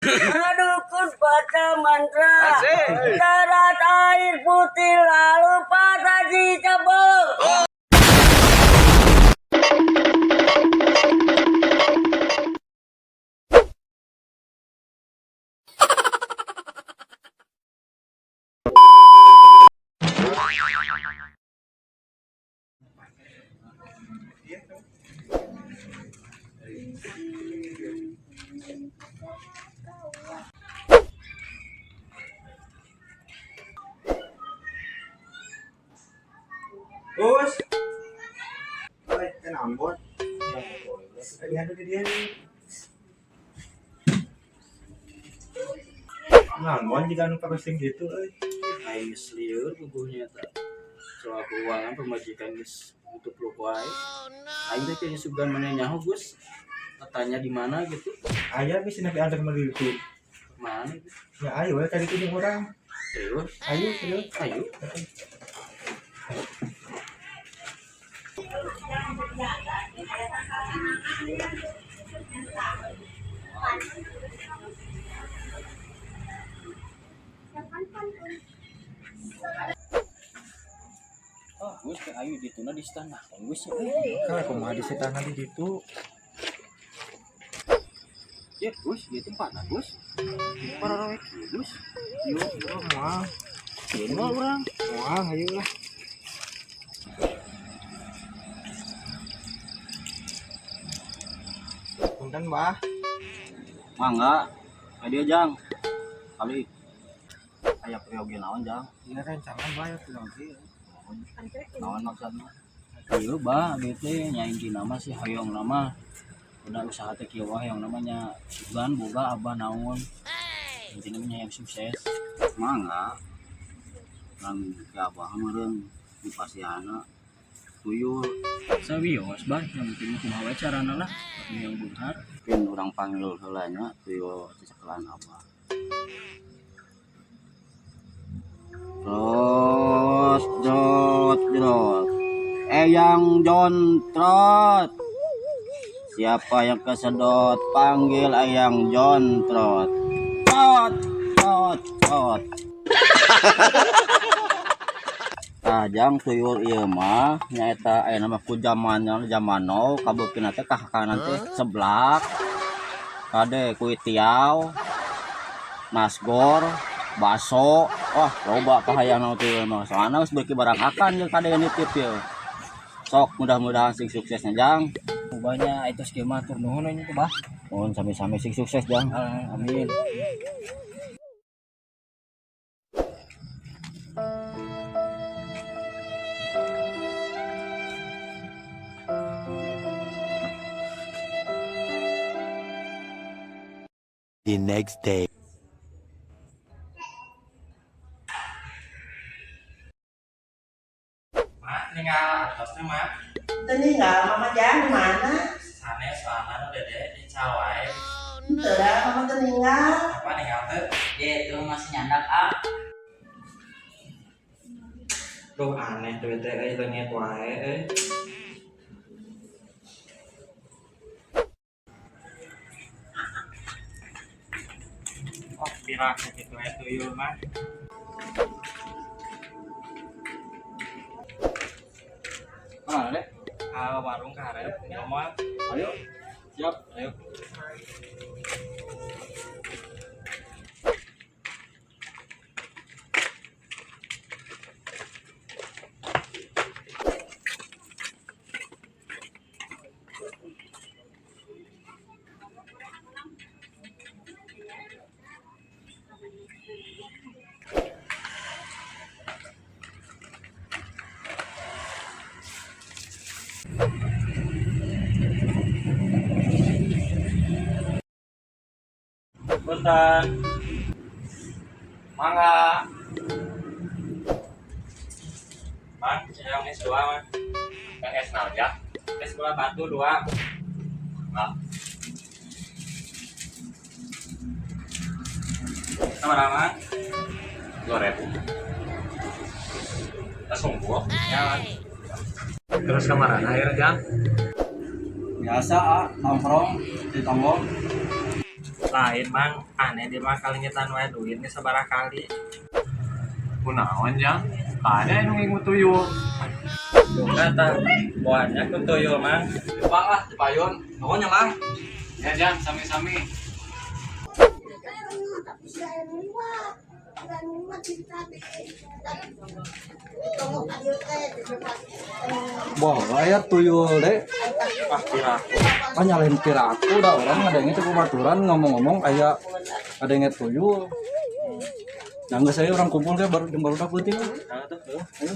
Dukun baca mantra. Darat air putih lalu patah dicebur. Bos. Oi, kan ambon. Dia ada di dia. Ngambon jika nu parosing gitu euy. Aing geus lieur bubuhnya eta. Soal keuangan pemajikan geus nutup luk wae. Aing teh kayaknya sugan maneh nyaho Gus. Tanya di mana gitu. Aya geus nepi antar meuli itu. Mana gitu. Ya ayo we ka ditu jeung urang. Serius? Ayo serius. Ayo. Oh, Gus ke ayu dituna di tanah. Gus Kalau kumaha di setan di ditu. Ya, Gus, di tempat Gus. Para rawe Gus. Yuk, yuk moal. Ieu mah urang. Moal hayu lah. Punten, Bah. Mangga. Ka dieu Jang. Kali aya priyogi naon Jang? Iya rencangan Bah ya priyogi. Naon maksudna? Ieu bah abdi teh nya intina mah sih hoyong nama. Udah usaha teh kieu wae hoyong namanya sugan boga abah naon. Intina mah yang sukses. Mangga. Lang ke abah meureun di pasihana tuyul. Sawios bah yang penting kumaha wae carana lah yang beunghar. Pin urang panggil heula nya tuyul cecekelan abah. Terus jot jot. Eyang Jontrot. Siapa yang kesedot panggil Eyang Jontrot. Tot tot tot. Tah jang tuyul ieu mah nyaeta aya nama ku zamanna zaman now kabeukina teh ka kanan teh seblak. Kade kue tiaw, nasgor, baso. Wah, loba kahayang tuyul mah. Soalna geus beuki barang akan jeung kade nitip ieu. Sok mudah-mudahan sing suksesnya Jang. Banyak itu skema tur nuhun ini tuh bah. Mohon sami-sami sing sukses Jang. Amin. The next day. Mak, ninggal atosnya mak. Teu ninggal mama jang di mana? Sanes soalna nu dede di cawai. Teu da mama teu ninggal. Apa ninggal teu? Ye, itu masih nyandak ah. Duh aneh duit teh euy leungit wae euy. Oh, pirah kitu we tuyul mah. Mana deh? Ka warung ka hareup ngomong. Ayo. Siap, ayo. Punten. Mangga. Mang, yang es dua, Mang. Yang es naon ya? Es gula batu dua. Enggak. Sama Mang? 2.000. Langsung buah. Ya, Mang. Terus kemarin air Jang? Biasa ah, nongkrong di tonggong. Lain, Mang, aneh dia mah kalengitan wae duit nih sabaraha kali. Kunaon, Jang? Ada nu ngingu tuyul. Duka tah, buahnya ku tuyul, Mang. Bang lah, payun. Nuhun ya, Mang. Ya, Jang, sami-sami. Wah, aya tuyul deh. Ah, piraku. Ah, nyalahin piraku dah orang ada yang itu kubaturan ngomong-ngomong aya ada yang tuyul. Nah, nggak saya orang kumpul ke baru baru dah putih lah. Nah, tuh. Ayo.